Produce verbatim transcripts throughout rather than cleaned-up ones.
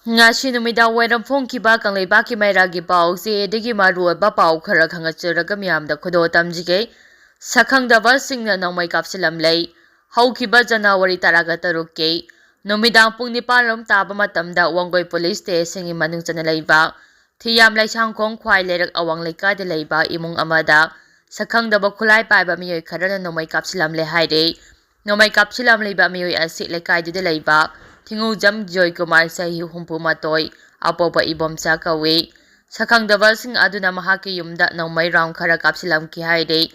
ꯉꯁꯤ ꯅꯨꯃꯤꯗꯥꯡ ꯋꯥꯏꯔꯝ ꯐꯣꯡꯈꯤꯕ ꯀꯪꯂꯩꯄꯥꯛꯀꯤ ꯃꯩꯔꯥꯒꯤ ꯄꯥꯎ ꯆꯦꯗꯒꯤ ꯃꯔꯨꯑꯣꯏꯕ ꯄꯥꯎ ꯈꯔ ꯈꯪꯍꯟꯖꯔꯒ ꯃꯤꯌꯥꯝꯗ ꯈꯨꯗꯣꯜ ꯇꯝꯖꯒꯦ꯫ ꯁꯛꯈꯪꯗꯕꯁꯤꯡꯅ ꯅꯣꯡꯃꯩ ꯀꯥꯞꯁꯤꯜꯂꯝꯂꯦ꯫ ꯍꯧꯈꯤꯕ ꯖꯅꯋꯥꯔꯤ ꯇꯔꯥꯒ ꯇꯔꯨꯛꯀꯤ ꯅꯨꯃꯤꯗꯥꯡ ꯄꯨꯡ ꯅꯤꯄꯥꯟ ꯔꯣꯝ ꯇꯥꯕ ꯃꯇꯝꯗ ꯋꯥꯡꯒꯣꯏ ꯄꯨꯂꯤꯁ ꯁ꯭ꯇꯦꯁꯟꯒꯤ ꯃꯅꯨꯡ ꯆꯟꯅ ꯂꯩꯕ ꯊꯤꯌꯥꯝ ꯂꯩꯁꯥꯡꯈꯣꯡ ꯈ꯭ꯋꯥꯏ ꯂꯩꯔꯛ ꯑꯋꯥꯡ ꯂꯩꯀꯥꯏꯗ ꯂꯩꯕ ꯏꯃꯨꯡ ꯑꯃꯗ ꯁꯛꯈꯪꯗꯕ ꯈꯨꯠꯂꯥꯏ ꯄꯥꯏꯕ ꯃꯤꯑꯣꯏ ꯈꯔꯅ ꯅꯣꯡꯃꯩ ꯀꯥꯞꯁꯤꯜꯂꯝꯂꯦ ꯍꯥꯏꯔꯦ꯫ ꯅꯣꯡꯃꯩ ꯀꯥꯞꯁꯤꯜꯂꯝꯂꯤꯕ ꯃꯤꯑꯣꯏ ꯑꯁꯤ ꯂꯩꯀꯥꯏꯗꯨꯗ ꯂꯩꯕ ꯊꯤꯉꯨꯖꯝ ꯖꯣꯏꯀꯨꯃꯥꯔ, ꯆꯍꯤ ꯍꯨꯝꯐꯨ ꯃꯥꯊꯣꯏ, ꯑꯄꯣꯛꯄ ꯏꯕꯣꯝꯆꯥ ꯀꯧꯏ꯫ ꯁꯛꯈꯪꯗꯕꯁꯤꯡ ꯑꯗꯨꯅ ꯃꯍꯥꯛꯀꯤ ꯌꯨꯝꯗ ꯅꯣꯡꯃꯩ ꯔꯥꯎꯟ ꯈꯔ ꯀꯥꯞꯁꯤꯜꯂꯝꯈꯤ ꯍꯥꯏꯔꯤ꯫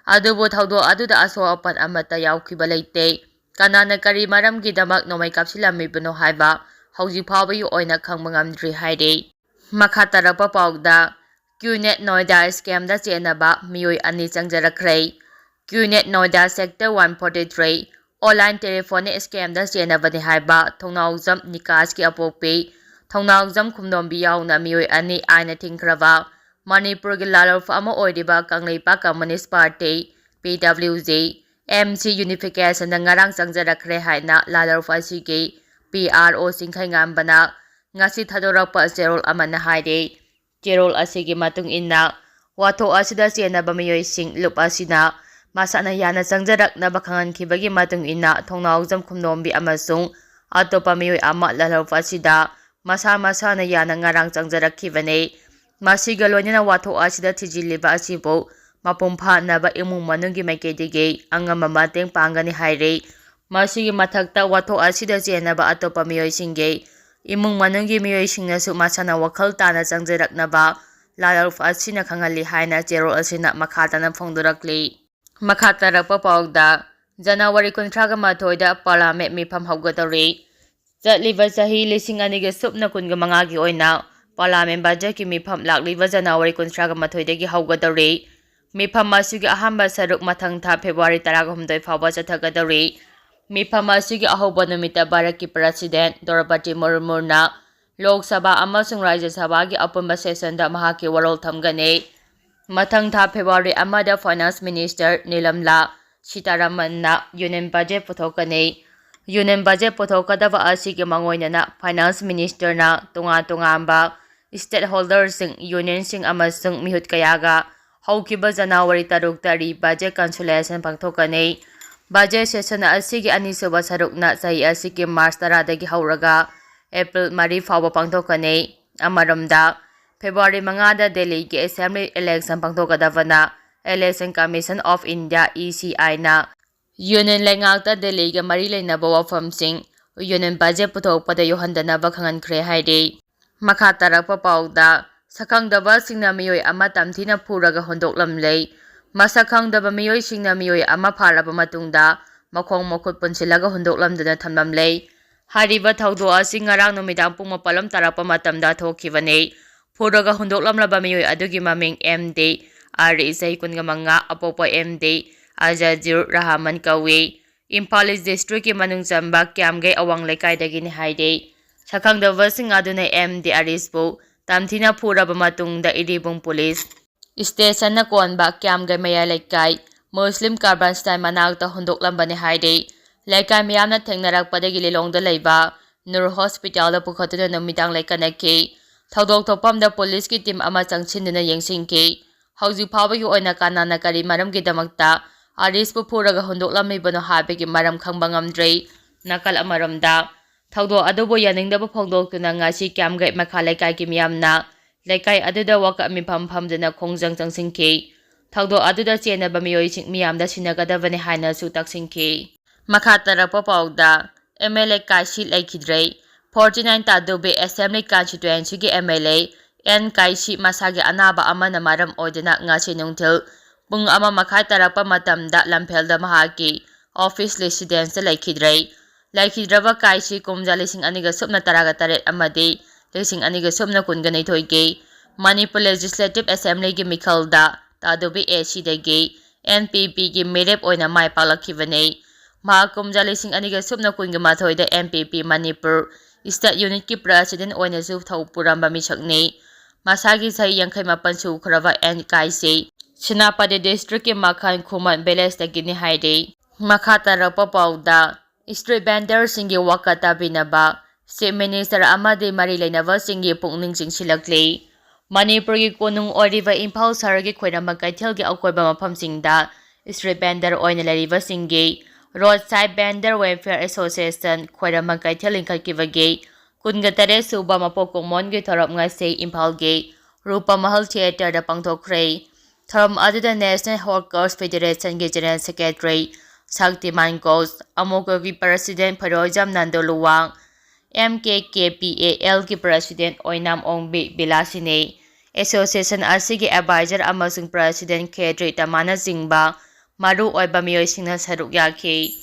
ꯑꯗꯨꯕꯨ ꯊꯧꯗꯣꯛ ꯑꯗꯨꯗ ꯑꯁꯣꯛ ꯑꯄꯟ ꯑꯃꯠꯇ ꯌꯥꯎꯈꯤꯕ ꯂꯩꯇꯦ꯫ ꯀꯅꯥꯅ ꯀꯔꯤ ꯃꯔꯝꯒꯤꯗꯃꯛ ꯅꯣꯡꯃꯩ ꯀꯥꯞꯁꯤꯜꯂꯝꯃꯤꯕꯅꯣ ꯍꯥꯏꯕ ꯍꯧꯖꯤꯛ ꯐꯥꯎꯕꯒꯤ ꯑꯣꯏꯅ ꯈꯪꯕ ꯉꯝꯗ꯭ꯔꯤ ꯍꯥꯏꯔꯤ꯫ ꯃꯈꯥ ꯇꯥꯔꯛꯄ ꯄꯥꯎꯗ, ꯀ꯭ꯌꯨꯅꯦꯠ ꯅꯣꯏꯗꯥ ꯁ꯭ꯀꯦꯝꯗ ꯆꯦꯟꯅꯕ ꯃꯤꯑꯣꯏ ꯑꯅꯤ ꯆꯪꯖꯔꯛꯈ꯭ꯔꯦ꯫ ꯀ꯭ꯌꯨꯅꯦꯠ Noida sector one forty three online telephone ꯁ꯭ꯀꯦꯝꯗ ꯆꯦꯟꯅꯕꯅꯤ ꯍꯥꯏꯕ ꯊꯣꯡꯅꯥꯎꯖꯝ ꯅꯤꯀꯥꯁꯀꯤ ꯑꯄꯣꯛꯄꯤ ꯊꯣꯡꯅꯥꯎꯖꯝ ꯈꯨꯝꯗꯣꯝꯕꯤ ꯌꯥꯎꯅ ꯃꯤꯑꯣꯏ ꯑꯅꯤ ꯑꯥꯏꯟꯅ ꯊꯤꯡꯈ꯭ꯔꯕ ꯃꯅꯤꯄꯨꯔꯒꯤ ꯂꯥꯜꯍꯧꯂꯨꯞ ꯑꯃ ꯑꯣꯏꯔꯤꯕ ꯀꯪꯂꯩꯄꯥꯛ ꯀꯝꯃꯨꯅꯤꯁ ꯄꯥꯔꯇꯤ, ꯄꯤ ꯗꯕ꯭ꯂꯤꯎ ꯖꯤ, ꯑꯦꯝ ꯁꯤ ꯌꯨꯅꯤꯐꯤꯀꯦꯁꯟꯗ ꯉꯔꯥꯡ ꯆꯪꯖꯔꯛꯈ꯭ꯔꯦ ꯍꯥꯏꯅ ꯂꯥꯜꯍꯧꯂꯨꯞ ꯑꯁꯤꯒꯤ ꯄꯤ ꯑꯥꯔ ꯑꯣ ꯆꯤꯡꯈꯩꯉꯥꯟꯕꯅ ꯉꯁꯤ ꯊꯥꯗꯣꯔꯛꯄ ꯆꯦꯔꯣꯜ ꯑꯃꯅ ꯍꯥꯏꯔꯤ꯫ ꯆꯦꯔꯣꯜ ꯑꯁꯤꯒꯤ ꯃꯇꯨꯡ ꯏꯟꯅ, ꯋꯥꯊꯣꯛ ꯑꯁꯤꯗ ꯆꯦꯟꯅꯕ ꯃꯤꯑꯣꯏꯁꯤꯡ ꯂꯨꯞ ꯑꯁꯤꯅ ꯃꯁꯥꯅ ꯌꯥꯅ ꯆꯪꯖꯔꯛꯅꯕ ꯈꯪꯍꯟꯈꯤꯕꯒꯤ ꯃꯇꯨꯡ ꯏꯟꯅ ꯊꯣꯡꯅꯥꯎꯖꯝ ꯈꯨꯝꯗꯣꯝꯕꯤ ꯑꯃꯁꯨꯡ ꯑꯇꯣꯞꯄ ꯃꯤꯑꯣꯏ ꯑꯃ ꯂꯥꯜꯍꯧꯂꯨꯞ ꯑꯁꯤꯗ ꯃꯁꯥ ꯃꯁꯥꯅ ꯌꯥꯅ ꯉꯔꯥꯡ ꯆꯪꯖꯔꯛꯈꯤꯕꯅꯤ꯫ ꯃꯁꯤꯒ ꯂꯣꯏꯅꯅ ꯋꯥꯊꯣꯛ ꯑꯁꯤꯗ ꯊꯤꯖꯤꯜꯂꯤꯕ ꯑꯁꯤꯕꯨ ꯃꯄꯨꯡ ꯐꯥꯅꯕ ꯏꯃꯨꯡ ꯃꯅꯨꯡꯒꯤ ꯃꯥꯏꯀꯩꯗꯒꯤ ꯑꯉꯝꯕ ꯃꯇꯦꯡ ꯄꯥꯡꯒꯅꯤ ꯍꯥꯏꯔꯤ꯫ ꯃꯁꯤꯒꯤ ꯃꯊꯛꯇ ꯋꯥꯊꯣꯛ ꯑꯁꯤꯗ ꯆꯦꯟꯅꯕ ꯑꯇꯣꯞꯄ ꯃꯤꯑꯣꯏꯁꯤꯡꯒꯤ ꯏꯃꯨꯡ ꯃꯅꯨꯡꯒꯤ ꯃꯤꯑꯣꯏꯁꯤꯡꯅꯁꯨ ꯃꯁꯥꯅ ꯋꯥꯈꯜ ꯇꯥꯅ ꯆꯪꯖꯔꯛꯅꯕ ꯂꯥꯜꯍꯧꯂꯨꯞ ꯑꯁꯤꯅ ꯈꯪꯍꯜꯂꯤ ꯍꯥꯏꯅ ꯆꯦꯔꯣꯜ ꯑꯁꯤꯅ ꯃꯈꯥ ꯇꯥꯅ ꯐꯣꯡꯗꯣꯔꯛꯂꯤ꯫ ꯃꯈꯥ ꯇꯥꯔꯛꯄ ꯄꯥꯎꯗ, ꯖꯅꯋꯥꯔꯤ ꯀꯨꯟꯊ꯭ꯔꯥꯒ ꯃꯥꯊꯣꯏꯗ ꯄꯥꯔꯂꯥꯃꯦꯟ ꯃꯤꯐꯝ ꯍꯧꯒꯗꯧꯔꯤ꯫ ꯆꯠꯂꯤꯕ ꯆꯍꯤ ꯂꯤꯁꯤꯡ ꯑꯅꯤꯒ ꯁꯨꯞꯅ ꯀꯨꯟꯒ ꯃꯉꯥꯒꯤ ꯑꯣꯏꯅ ꯄꯥꯔꯂꯥꯃꯦꯟ ꯕꯖꯦꯠꯀꯤ ꯃꯤꯐꯝ ꯂꯥꯛꯂꯤꯕ ꯖꯅꯋꯥꯔꯤ ꯀꯨꯟꯊ꯭ꯔꯥꯒ ꯃꯥꯊꯣꯏꯗꯒꯤ ꯍꯧꯒꯗꯧꯔꯤ꯫ ꯃꯤꯐꯝ ꯑꯁꯤꯒꯤ ꯑꯍꯥꯟꯕ ꯁꯔꯨꯛ ꯃꯊꯪ ꯊꯥ ꯐꯦꯕ꯭ꯔꯨꯋꯥꯔꯤ ꯇꯔꯥꯒ ꯍꯨꯝꯗꯣꯏ ꯐꯥꯎꯕ ꯆꯠꯊꯒꯗꯧꯔꯤ꯫ ꯃꯤꯐꯝ ꯑꯁꯤꯒꯤ ꯑꯍꯧꯕ ꯅꯨꯃꯤꯠꯇ ꯚꯥꯔꯠꯀꯤ ꯄ꯭ꯔꯁꯤꯗꯦꯟ ꯗ꯭ꯔꯧꯄꯗꯤ ꯃꯨꯔꯃꯨꯅ ꯂꯣꯛ ꯁꯚꯥ ꯑꯃꯁꯨꯡ ꯔꯥꯖ꯭ꯌ ꯁꯚꯥꯒꯤ ꯑꯄꯨꯟꯕ ꯁꯦꯁꯟꯗ ꯃꯍꯥꯛꯀꯤ ꯋꯥꯔꯣꯜ ꯊꯝꯒꯅꯤ꯫ ꯃꯊꯪ ꯊꯥ ꯐꯦꯕ꯭ꯔꯨꯋꯥꯔꯤ ꯑꯃꯗ ꯐꯥꯏꯅꯥꯟꯁ ꯃꯤꯅꯤꯁꯇꯔ ꯅꯤꯔꯃꯂꯥ ꯁꯤꯇꯥꯔꯥꯃꯟꯅ ꯌꯨꯅꯤꯌꯟ ꯕꯖꯦꯠ ꯄꯨꯊꯣꯛꯀꯅꯤ꯫ Union budget ꯄꯨꯊꯣꯛꯀꯗꯕ ꯑꯁꯤꯒꯤ ꯃꯥꯡꯑꯣꯏꯅꯅ Finance Ministerꯅ ꯇꯣꯉꯥꯟ ꯇꯣꯉꯥꯟꯕ stakeholderꯁꯤꯡ, unionꯁꯤꯡ ꯑꯃꯁꯨꯡ ꯃꯤꯍꯨꯠ ꯀꯌꯥꯒ ꯍꯧꯈꯤꯕ January ꯇꯔꯨꯛꯇ re-budget consultation ꯄꯥꯡꯊꯣꯛꯀꯅꯤ꯫ Budget session ꯑꯁꯤꯒꯤ ꯑꯅꯤꯁꯨꯕ ꯁꯔꯨꯛꯅ ꯆꯍꯤ ꯑꯁꯤꯒꯤ March ꯇꯔꯥꯗꯒꯤ ꯍꯧꯔꯒ April ꯃꯔꯤ ꯐꯥꯎꯕ ꯄꯥꯡꯊꯣꯛꯀꯅꯤ꯫ ꯑꯃꯔꯣꯝꯗ, February ꯃꯉꯥꯗ ꯗꯦꯜꯂꯤꯒꯤ Assembly election ꯄꯥꯡꯊꯣꯛꯀꯗꯕꯅ Election Commission of India, ECIꯅ Union ꯂꯩꯉꯥꯛꯇ ꯗꯦꯜꯂꯤꯒ ꯃꯔꯤ ꯂꯩꯅꯕ ꯋꯥꯐꯝꯁꯤꯡ Union budget ꯄꯨꯊꯣꯛꯄꯗ ꯌꯧꯍꯟꯗꯅꯕ ꯈꯪꯍꯟꯈ꯭ꯔꯦ ꯍꯥꯏꯔꯤ꯫ ꯃꯈꯥ ꯇꯥꯔꯛꯄ ꯄꯥꯎꯗ, ꯁꯛꯈꯪꯗꯕꯁꯤꯡꯅ ꯃꯤꯑꯣꯏ ꯑꯃ ꯇꯝꯊꯤꯅ ꯐꯨꯔꯒ ꯍꯨꯟꯗꯣꯛꯂꯝꯂꯦ꯫ ꯃꯁꯛ ꯈꯪꯗꯕ ꯃꯤꯑꯣꯏꯁꯤꯡꯅ ꯃꯤꯑꯣꯏ ꯑꯃ ꯐꯥꯔꯕ ꯃꯇꯨꯡꯗ ꯃꯈꯣꯡ ꯃꯈꯨꯠ ꯄꯨꯟꯁꯤꯜꯂꯒ ꯍꯨꯟꯗꯣꯛꯂꯝꯗꯨꯅ ꯊꯝꯂꯝꯂꯦ꯫ ꯍꯥꯏꯔꯤꯕ ꯊꯧꯗꯣꯛ ꯑꯁꯤ ꯉꯔꯥꯡ ꯅꯨꯃꯤꯗꯥꯡ ꯄꯨꯡ ꯃꯥꯄꯜ ꯇꯥꯔꯛꯄ ꯃꯇꯝꯗ ꯊꯣꯛꯈꯤꯕꯅꯤ꯫ ꯐꯨꯔꯒ ꯍꯨꯟꯗꯣꯛꯂꯝꯂꯕ ꯃꯤꯑꯣꯏ ꯑꯗꯨꯒꯤ ꯃꯃꯤꯡ ꯑꯦꯝ ꯗꯤ ꯑꯥꯔꯤ, ꯆꯍꯤ ꯀꯨꯟꯒ ꯃꯉꯥ, ꯑꯄꯣꯛꯄ ꯑꯦꯝ ꯗꯤ ꯑꯖꯥꯖꯨꯔ ꯔꯍꯃꯟ ꯀꯧꯏ꯫ ꯏꯝꯐꯥꯜ ꯏꯁ ꯗꯤꯁꯇ꯭ꯔꯤꯛꯀꯤ ꯃꯅꯨꯡ ꯆꯟꯕ ꯀ꯭ꯌꯥꯝꯒꯩ ꯑꯋꯥꯡ ꯂꯩꯀꯥꯏꯗꯒꯤꯅꯤ ꯍꯥꯏꯔꯤ꯫ ꯁꯛꯈꯪꯗꯕꯁꯤꯡ ꯑꯗꯨꯅ ꯑꯦꯝ ꯗꯤ ꯑꯔꯤꯁꯄꯨ ꯇꯝꯊꯤꯅ ꯐꯨꯔꯕ ꯃꯇꯨꯡꯗ ꯏꯔꯤꯕꯨꯡ ꯄꯨꯂꯤꯁ ꯏꯁꯇꯦꯁꯟꯅ ꯀꯣꯟꯕ ꯀ꯭ꯌꯥꯝꯒꯩ ꯃꯌꯥꯏ ꯂꯩꯀꯥꯏ ꯃꯨꯁꯂꯤꯝ ꯀꯥꯔꯕꯥꯟꯁꯇꯥꯏꯟ ꯃꯅꯥꯛꯇ ꯍꯨꯟꯗꯣꯛꯂꯝꯕꯅꯤ ꯍꯥꯏꯔꯤ꯫ ꯂꯩꯀꯥꯏ ꯃꯤꯌꯥꯝꯅ ꯊꯦꯡꯅꯔꯛꯄꯗꯒꯤ ꯂꯤꯂꯣꯡꯗ ꯂꯩꯕ ꯅꯨꯔ ꯍꯣꯁꯄꯤꯇꯥꯜꯗ ꯄꯨꯈꯠꯇꯨꯅ ꯅꯨꯃꯤꯗꯥꯡ ꯂꯩꯀꯠꯅꯈꯤ꯫ ꯊꯧꯗꯣꯛ ꯊꯣꯛꯐꯝꯗ ꯄꯨꯂꯤꯁꯀꯤ ꯇꯤꯝ ꯑꯃ ꯆꯪꯁꯤꯟꯗꯨꯅ ꯌꯦꯡꯁꯤꯟꯈꯤ꯫ ꯍꯧꯖꯤꯛ ꯐꯥꯎꯕꯒꯤ ꯑꯣꯏꯅ ꯀꯅꯥꯅ ꯀꯔꯤ ꯃꯔꯝꯒꯤꯗꯃꯛꯇ ꯑꯔꯤꯁꯄꯨ ꯐꯨꯔꯒ ꯍꯨꯟꯗꯣꯛꯂꯝꯂꯤꯕꯅꯣ ꯍꯥꯏꯕꯒꯤ ꯃꯔꯝ ꯈꯪꯕ ꯉꯝꯗ꯭ꯔꯤ꯫ ꯅꯥꯀꯜ ꯑꯃꯔꯣꯝꯗ, ꯊꯧꯗꯣꯛ ꯑꯗꯨꯕꯨ ꯌꯥꯅꯤꯡꯗꯕ ꯐꯣꯡꯗꯣꯛꯇꯨꯅ ꯉꯁꯤ ꯀ꯭ꯌꯥꯝꯒꯩ ꯃꯈꯥ ꯂꯩꯀꯥꯏꯒꯤ ꯃꯤꯌꯥꯝꯅ ꯂꯩꯀꯥꯏ ꯑꯗꯨꯗ ꯋꯥꯀꯠ ꯃꯤꯐꯝ ꯐꯝꯗꯨꯅ ꯈꯣꯡꯖꯪ ꯆꯪꯁꯤꯟꯈꯤ꯫ ꯊꯧꯗꯣꯛ ꯑꯗꯨꯗ ꯆꯦꯟꯅꯕ ꯃꯤꯑꯣꯏꯁꯤꯡ ꯃꯤꯌꯥꯝꯗ ꯁꯤꯟꯅꯒꯗꯕꯅꯤ ꯍꯥꯏꯅꯁꯨ ꯇꯛꯁꯤꯟꯈꯤ꯫ ꯃꯈꯥ ꯇꯥꯔꯛꯄ ꯄꯥꯎꯗ, ꯑꯦꯝ ꯑꯦꯜ ꯑꯦ ꯀꯥꯏꯁꯤ ꯂꯩꯈꯤꯗ꯭ꯔꯦ꯫ Forty nine ꯇꯥꯗꯨꯕꯤ Assembly Constituencyꯒꯤ ꯑꯦꯝ ꯑꯦꯜ ꯑꯦ ꯑꯦꯟ ꯀꯥꯏꯁꯤ ꯃꯁꯥꯒꯤ ꯑꯅꯥꯕ ꯑꯃꯅ ꯃꯔꯝ ꯑꯣꯏꯗꯨꯅ ꯉꯁꯤ ꯅꯨꯡꯊꯤꯜ ꯄꯨꯡ ꯑꯃ ꯃꯈꯥꯏ ꯇꯥꯔꯛꯄ ꯃꯇꯝꯗ ꯂꯝꯐꯦꯜꯗ ꯃꯍꯥꯛꯀꯤ office residenceꯇ ꯂꯩꯈꯤꯗ꯭ꯔꯦ꯫ ꯂꯩꯈꯤꯗ꯭ꯔꯕ ꯀꯥꯏꯁꯤ ꯀꯨꯝꯖꯥ ꯂꯤꯁꯤꯡ ꯑꯅꯤꯒ ꯁꯨꯞꯅ ꯇꯔꯥꯒ ꯇꯔꯦꯠ ꯑꯃꯗꯤ ꯂꯤꯁꯤꯡ ꯑꯅꯤꯒ ꯁꯨꯞꯅ ꯀꯨꯟꯒ ꯅꯤꯊꯣꯏꯒꯤ Manipur Legislative Assemblyꯒꯤ ꯃꯤꯈꯜꯗ Tadubi ꯑꯦꯁꯤꯗꯒꯤ N P ꯄꯤꯒꯤ ꯃꯤꯔꯦꯞ ꯑꯣꯏꯅ ꯃꯥꯏ ꯄꯥꯛꯂꯛꯈꯤꯕꯅꯤ꯫ ꯃꯍꯥꯛ ꯀꯨꯝꯖꯥ ꯂꯤꯁꯤꯡ ꯑꯅꯤꯒ ꯁꯨꯞꯅ ꯀꯨꯟꯒ ꯃꯥꯊꯣꯏꯗ ꯑꯦꯟ ꯄꯤ ꯄꯤ Manipur State Unitꯀꯤ President ꯑꯣꯏꯅꯁꯨ ꯊꯧ ꯄꯨꯔꯝꯕ ꯃꯤꯁꯛꯅꯤ꯫ ꯃꯁꯥꯒꯤ ꯆꯍꯤ ꯌꯥꯡꯈꯩ ꯃꯥꯄꯟ ꯁꯨꯈ꯭ꯔꯕ ꯑꯦꯟ ꯀꯥꯏꯁꯤ ꯁꯦꯅꯥꯄꯇꯤ Districtꯀꯤ ꯃꯈꯜ ꯈꯨꯃꯟ Villageꯇꯒꯤꯅꯤ ꯍꯥꯏꯔꯤ꯫ ꯃꯈꯥ ꯇꯥꯔꯛꯄ ꯄꯥꯎꯗ, ꯁ꯭ꯇ꯭ꯔꯤꯠ ꯚꯦꯟꯗꯔꯁꯤꯡꯒꯤ ꯋꯥꯀꯠ ꯇꯥꯕꯤꯅꯕ ꯆꯤꯐ ꯃꯤꯅꯤꯁꯇꯔ ꯑꯃꯗꯤ ꯃꯔꯤ ꯂꯩꯅꯕꯁꯤꯡꯒꯤ ꯄꯨꯛꯅꯤꯡ ꯆꯤꯡꯁꯤꯜꯂꯛꯂꯤ꯫ ꯃꯅꯤꯄꯨꯔꯒꯤ ꯀꯣꯅꯨꯡ ꯑꯣꯏꯔꯤꯕ ꯏꯝꯐꯥꯜ ꯁꯍꯔꯒꯤ ꯈ꯭ꯋꯥꯏꯔꯝꯕꯟ ꯀꯩꯊꯦꯜꯒꯤ ꯑꯀꯣꯏꯕ ꯃꯐꯝꯁꯤꯡꯗ ꯁ꯭ꯇ꯭ꯔꯤꯠ ꯚꯦꯟꯗꯔ ꯑꯣꯏꯅ ꯂꯩꯔꯤꯕꯁꯤꯡꯒꯤ ꯔꯣꯗ ꯁꯥꯏꯗ ꯚꯦꯟꯗꯔ ꯋꯦꯜꯐꯤꯌꯔ ꯑꯦꯁꯣꯁꯤꯌꯦꯁꯟ ꯈ꯭ꯋꯥꯏꯔꯝꯕꯟ ꯀꯩꯊꯦꯜ ꯂꯤꯡꯈꯠꯈꯤꯕꯒꯤ ꯀꯨꯟꯒ ꯇꯔꯦꯠ ꯁꯨꯕ ꯃꯄꯣꯛ ꯀꯨꯝꯑꯣꯟꯒꯤ ꯊꯧꯔꯝ ꯉꯁꯤ ꯏꯝꯐꯥꯜꯒꯤ ꯔꯨꯄꯃꯍꯜ ꯊꯤꯌꯦꯇꯔꯗ ꯄꯥꯡꯊꯣꯛꯈ꯭ꯔꯦ꯫ ꯊꯧꯔꯝ ꯑꯗꯨꯗ National Hawkers Federationꯒꯤ ꯖꯦꯅꯔꯦꯜ ꯁꯦꯀ꯭ꯔꯦꯇꯔꯤ ꯁꯛꯇꯤꯃꯥꯟ ꯒꯣꯁ, ꯑꯃꯣꯀꯣꯒꯤ president Pheiroijam Nando Luwang, M K K P A ꯑꯦꯜꯒꯤ ꯄ꯭ꯔꯁꯤꯗꯦꯟ ꯑꯣꯏꯅꯥꯝ ꯑꯣꯡꯕꯤ ꯕꯤꯂꯥꯁꯤꯅꯤ, ꯑꯦꯁꯣꯁꯤꯌꯦꯁꯟ ꯑꯁꯤꯒꯤ ꯑꯦꯗꯚꯥꯏꯖꯔ ꯑꯃꯁꯨꯡ ꯄ꯭ꯔꯁꯤꯗꯦꯟ ꯈꯦꯇ꯭ꯔꯤ ꯇꯃꯥꯅꯆꯤꯡꯕ ꯃꯔꯨ ꯑꯣꯏꯕ ꯃꯤꯑꯣꯏꯁꯤꯡꯅ ꯁꯔꯨꯛ ꯌꯥꯈꯤ꯫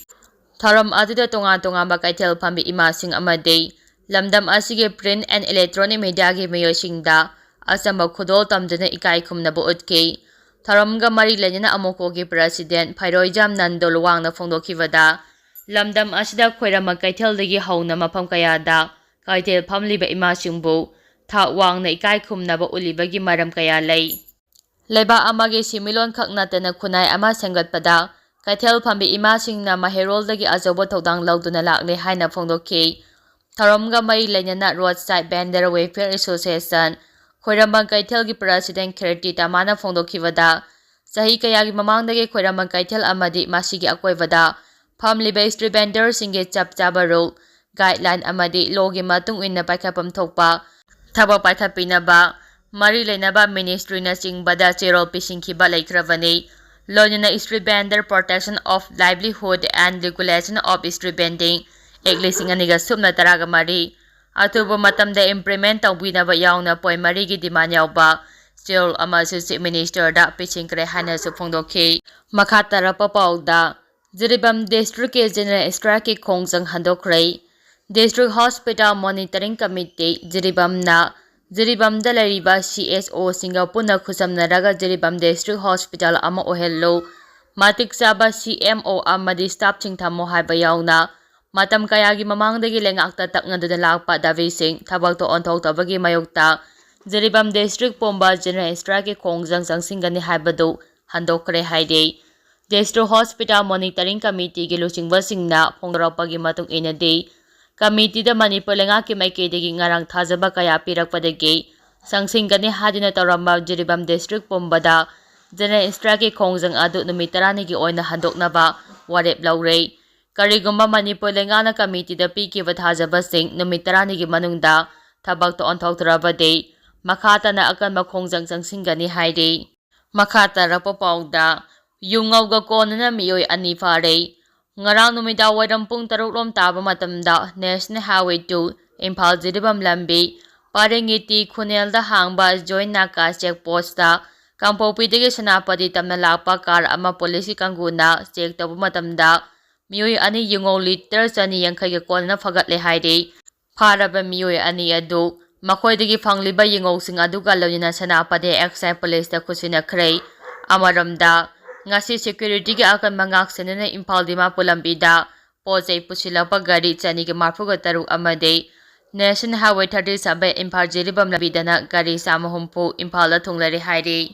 ꯊꯧꯔꯝ ꯑꯗꯨꯗ ꯇꯣꯉꯥꯟ ꯇꯣꯉꯥꯟꯕ ꯀꯩꯊꯦꯜ ꯐꯝꯕꯤ ꯏꯃꯥꯁꯤꯡ ꯑꯃꯗꯤ ꯂꯝꯗꯝ ꯑꯁꯤꯒꯤ print and electronic mediaꯒꯤ ꯃꯤꯑꯣꯏꯁꯤꯡꯗ ꯑꯆꯝꯕ ꯈꯨꯗꯣꯜ ꯇꯝꯗꯨꯅ ꯏꯀꯥꯏ ꯈꯨꯝꯅꯕ ꯎꯠꯈꯤ꯫ ꯊꯧꯔꯝꯒ ꯃꯔꯤ ꯂꯩꯅꯅ ꯑꯃꯣꯀꯣꯒꯤ ꯄ꯭ꯔꯁꯤꯗꯦꯟ ꯐꯩꯔꯣꯏꯖꯥꯝ ꯅꯟꯗꯣ ꯂꯨꯋꯥꯡꯅ ꯐꯣꯡꯗꯣꯛꯈꯤꯕꯗ, ꯂꯝꯗꯝ ꯑꯁꯤꯗ ꯈ꯭ꯋꯥꯏꯔꯝꯕꯟ ꯀꯩꯊꯦꯜꯗꯒꯤ ꯍꯧꯅ ꯃꯐꯝ ꯀꯌꯥꯗ ꯀꯩꯊꯦꯜ ꯐꯝꯂꯤꯕ ꯏꯃꯥꯁꯤꯡꯕꯨ ꯊꯥꯛ ꯋꯥꯡꯅ ꯏꯀꯥꯏ ꯈꯨꯝꯅꯕ ꯎꯠꯂꯤꯕꯒꯤ ꯃꯔꯝ ꯀꯌꯥ ꯂꯩ꯫ ꯂꯩꯕꯥꯛ ꯑꯃꯒꯤ ꯁꯦꯟꯃꯤꯠꯂꯣꯟ ꯈꯛ ꯅꯠꯇꯅ ꯈꯨꯟꯅꯥꯏ ꯑꯃ ꯁꯦꯝꯒꯠꯄꯗ ꯀꯩꯊꯦꯜ ꯐꯝꯕꯤ ꯏꯃꯥꯁꯤꯡꯅ ꯃꯍꯩꯔꯣꯜꯗꯒꯤ ꯑꯆꯧꯕ ꯊꯧꯗꯥꯡ ꯂꯧꯗꯨꯅ ꯂꯥꯛꯂꯦ ꯍꯥꯏꯅ ꯐꯣꯡꯗꯣꯛꯈꯤ꯫ ꯊꯧꯔꯝꯒ ꯃꯔꯤ ꯂꯩꯅꯅ ꯔꯣꯗ ꯁꯥꯏꯗ ꯚꯦꯟꯗꯔ ꯋꯦꯜꯐꯤꯌꯔ ꯑꯦꯁꯣꯁꯤꯌꯦꯁꯟ ꯈ꯭ꯋꯥꯏꯔꯝꯕꯟ ꯀꯩꯊꯦꯜꯒꯤ ꯄ꯭ꯔꯁꯤꯗꯦꯟ ꯈꯦꯔꯇꯤ ꯇꯃꯥꯅ ꯐꯣꯡꯗꯣꯛꯈꯤꯕꯗ, ꯆꯍꯤ ꯀꯌꯥꯒꯤ ꯃꯃꯥꯡꯗꯒꯤ ꯈ꯭ꯋꯥꯏꯔꯝꯕꯟ ꯀꯩꯊꯦꯜ ꯑꯃꯗꯤ ꯃꯁꯤꯒꯤ ꯑꯀꯣꯏꯕꯗ ꯐꯝꯂꯤꯕ ꯁ꯭ꯇ꯭ꯔꯤꯠ ꯚꯦꯟꯗꯔꯁꯤꯡꯒꯤ ꯆꯞ ꯆꯥꯕ ꯔꯨꯜ, ꯒꯥꯏꯗꯂꯥꯏꯟ ꯑꯃꯗꯤ ꯂꯣꯒꯤ ꯃꯇꯨꯡ ꯏꯟꯅ ꯄꯥꯏꯈꯠꯐꯝ ꯊꯣꯛꯄ ꯊꯕꯛ ꯄꯥꯏꯈꯠꯄꯤꯅꯕ ꯃꯔꯤ ꯂꯩꯅꯕ ꯃꯤꯅꯤꯁꯇ꯭ꯔꯤꯅꯆꯤꯡꯕꯗ ꯆꯦꯔꯣꯜ ꯄꯤꯁꯤꯟꯈꯤꯕ ꯂꯩꯈ꯭ꯔꯕꯅꯤ꯫ ꯂꯣꯏꯅꯅ Street Vendor Protection of Livelihood and Regulation of Street Vending Act ꯂꯤꯁꯤꯡ ꯑꯅꯤꯒ ꯁꯨꯞꯅ ꯇꯔꯥꯒ ꯃꯔꯤ ꯑꯊꯨꯕ ꯃꯇꯝꯗ implement ꯇꯧꯕꯤꯅꯕ ꯌꯥꯎꯅ point ꯃꯔꯤꯒꯤ demand ꯌꯥꯎꯕ ꯆꯦꯔꯣꯜ ꯑꯃꯁꯨ ꯆꯤꯐ ꯃꯤꯅꯤꯁꯇꯔꯗ ꯄꯤꯁꯤꯟꯈ꯭ꯔꯦ ꯍꯥꯏꯅꯁꯨ ꯐꯣꯡꯗꯣꯛꯈꯤ꯫ ꯃꯈꯥ ꯇꯥꯔꯛꯄ ꯄꯥꯎꯗ, ꯖꯤꯔꯤꯕꯥꯝ ꯗꯤꯁꯇ꯭ꯔꯤꯛꯀꯤ ꯖꯦꯅꯔꯦꯜ ꯁ꯭ꯇ꯭ꯔꯥꯏꯛꯀꯤ ꯈꯣꯡꯖꯪ ꯍꯟꯗꯣꯛꯈ꯭ꯔꯦ꯫ ꯗꯤꯁꯇ꯭ꯔꯤꯛ ꯍꯣꯁꯄꯤꯇꯥꯜ ꯃꯣꯅꯤꯇꯔꯤꯡ ꯀꯃꯤꯇꯤ, ꯖꯤꯔꯤꯕꯥꯝꯅ ꯖꯤꯔꯤꯕꯥꯝꯗ ꯂꯩꯔꯤꯕ ꯁꯤ ꯑꯦꯁ ꯑꯣꯁꯤꯡꯒ ꯄꯨꯟꯅ ꯈꯨꯠꯁꯝꯅꯔꯒ ꯖꯤꯔꯤꯕꯥꯝ ꯗꯤꯁꯇ꯭ꯔꯤꯛ ꯍꯣꯁꯄꯤꯇꯥꯜ ꯑꯃ ꯑꯣꯏꯍꯜꯂꯨ, ꯃꯇꯤꯛ ꯆꯥꯕ ꯁꯤ ꯑꯦꯝ ꯑꯣ ꯑꯃꯗꯤ ꯁ꯭ꯇꯥꯐꯁꯤꯡ ꯊꯝꯃꯨ ꯍꯥꯏꯕ ꯌꯥꯎꯅ ꯃꯇꯝ ꯀꯌꯥꯒꯤ ꯃꯃꯥꯡꯗꯒꯤ ꯂꯩꯉꯥꯛꯇ ꯇꯛꯅꯗꯨꯅ ꯂꯥꯛꯄ ꯗꯥꯕꯤꯁꯤꯡ ꯊꯕꯛꯇ ꯑꯣꯟꯊꯣꯛꯇꯕꯒꯤ ꯃꯥꯌꯣꯛꯇ ꯖꯤꯔꯤꯕꯥꯝ ꯗꯤꯁꯇ꯭ꯔꯤꯛ ꯄꯨꯝꯕ ꯖꯦꯅꯔꯦꯜ ꯁ꯭ꯇ꯭ꯔꯥꯏꯛꯀꯤ ꯈꯣꯡꯖꯪ ꯆꯪꯁꯤꯟꯒꯅꯤ ꯍꯥꯏꯕꯗꯨ ꯍꯟꯗꯣꯛꯈ꯭ꯔꯦ ꯍꯥꯏꯔꯤ꯫ District Hospital Monitoring Committeeꯒꯤ ꯂꯨꯆꯤꯡꯕꯁꯤꯡꯅ ꯐꯣꯡꯗꯣꯔꯛꯄꯒꯤ ꯃꯇꯨꯡ ꯏꯟꯅꯗꯤ, committeeꯗ ꯃꯅꯤꯄꯨꯔ ꯂꯩꯉꯥꯛꯀꯤ ꯃꯥꯏꯀꯩꯗꯒꯤ ꯉꯔꯥꯡ ꯊꯥꯖꯕ ꯀꯌꯥ ꯄꯤꯔꯛꯄꯗꯒꯤ ꯆꯪꯁꯤꯟꯒꯅꯤ ꯍꯥꯏꯗꯨꯅ ꯇꯧꯔꯝꯕ ꯖꯤꯔꯤꯕꯥꯝ district ꯄꯨꯝꯕꯗ general strikeꯀꯤ ꯈꯣꯡꯖꯪ ꯑꯗꯨ ꯅꯨꯃꯤꯠ ꯇꯔꯥꯅꯤꯒꯤ ꯑꯣꯏꯅ ꯍꯟꯗꯣꯛꯅꯕ ꯋꯥꯔꯦꯞ ꯂꯧꯔꯦ꯫ ꯀꯔꯤꯒꯨꯝꯕ ꯃꯅꯤꯄꯨꯔ ꯂꯩꯉꯥꯛꯅ committeeꯗ ꯄꯤꯈꯤꯕ ꯊꯥꯖꯕꯁꯤꯡ ꯅꯨꯃꯤꯠ ꯇꯔꯥꯅꯤꯒꯤ ꯃꯅꯨꯡꯗ ꯊꯕꯛꯇ ꯑꯣꯟꯊꯣꯛꯇ꯭ꯔꯕꯗꯤ, ꯃꯈꯥ ꯇꯥꯅ ꯑꯀꯟꯕ ꯈꯣꯡꯖꯪ ꯆꯪꯁꯤꯟꯒꯅꯤ ꯍꯥꯏꯔꯤ꯫ ꯃꯈꯥ ꯇꯥꯔꯛꯄ ꯄꯥꯎꯗ, ꯌꯨꯉꯧꯒ ꯀꯣꯟꯅꯅ ꯃꯤꯑꯣꯏ ꯑꯅꯤ ꯐꯥꯔꯦ꯫ ꯉꯔꯥꯡ ꯅꯨꯃꯤꯗꯥꯡ ꯋꯥꯏꯔꯝ ꯄꯨꯡ ꯇꯔꯨꯛ ꯔꯣꯝ ꯇꯥꯕ ꯃꯇꯝꯗ National Highway two Imphal Jiribam ꯂꯝꯕꯤ ꯄꯔꯦꯡꯒꯤ ꯇꯤ ꯈꯨꯅꯦꯜꯗ ꯍꯥꯡꯕ ꯖꯣꯏꯟ ꯅꯥꯀꯥ check postꯇ ꯀꯥꯡꯄꯣꯛꯄꯤꯗꯒꯤ ꯁꯦꯅꯥꯄꯇꯤ ꯇꯝꯅ ꯂꯥꯛꯄ car ꯑꯃ policeꯀꯤ ꯀꯥꯡꯕꯨꯅ check ꯇꯧꯕ ꯃꯇꯝꯗ, ꯃꯤꯑꯣꯏ ꯑꯅꯤ ꯌꯨꯉꯧ litre ꯆꯅꯤ ꯌꯥꯡꯈꯩꯒ ꯀꯣꯟꯅꯅ ꯐꯒꯠꯂꯦ ꯍꯥꯏꯔꯤ꯫ ꯐꯥꯔꯕ ꯃꯤꯑꯣꯏ ꯑꯅꯤ ꯑꯗꯨ ꯃꯈꯣꯏꯗꯒꯤ ꯐꯪꯂꯤꯕ ꯌꯨꯉꯧꯁꯤꯡ ꯑꯗꯨꯒ ꯂꯣꯏꯅꯅ ꯁꯦꯅꯥꯄꯇꯤ Excise Policeꯇ ꯈꯨꯠꯁꯤꯟꯅꯈ꯭ꯔꯦ꯫ ꯑꯃꯔꯣꯝꯗ, ꯉꯁꯤ securityꯒꯤ ꯑꯀꯟꯕ ꯉꯥꯛꯁꯦꯟꯅꯅ ꯏꯝꯐꯥꯜ ꯗꯤꯃꯥꯄꯨꯔ ꯂꯝꯕꯤꯗ ꯄꯣꯠ ꯆꯩ ꯄꯨꯁꯤꯜꯂꯛꯄ ꯒꯥꯔꯤ ꯆꯅꯤꯒ ꯃꯔꯤꯐꯨꯒ ꯇꯔꯨꯛ ꯑꯃꯗꯤ National Highway thirty seven Imphal Jiribam ꯂꯝꯕꯤꯗꯅ ꯒꯥꯔꯤ ꯆꯥꯝꯃ ꯍꯨꯝꯐꯨ ꯏꯝꯐꯥꯜꯗ ꯊꯨꯡꯂꯔꯦ ꯍꯥꯏꯔꯤ꯫